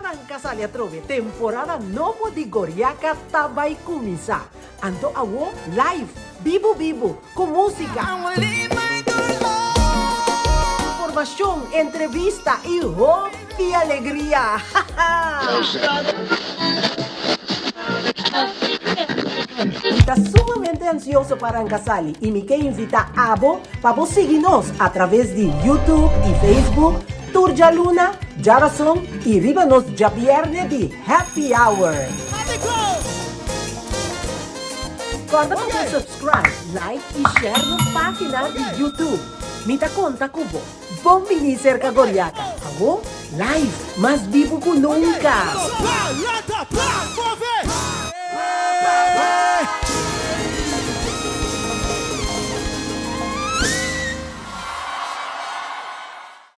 Arranca sali atrobe, temporada nobo di Goriaka ta bai cuminsa. Anto awo live, bibu bibu, cu musica, informacion, entrevista y hopi alegria! Mi ta sumamente ansioso pa ranca sali y mi ke invita abo pa bo sigui nos a traves di YouTube y Facebook tur djaluna, djarason y riba nos djabierne di Happy Hour. Corda pa bo subscribe, like y share nos pagina di YouTube. Mi ta conta cu bo. Bon bini cerca Goriaka. Awo, live, mas bibu cu nunca!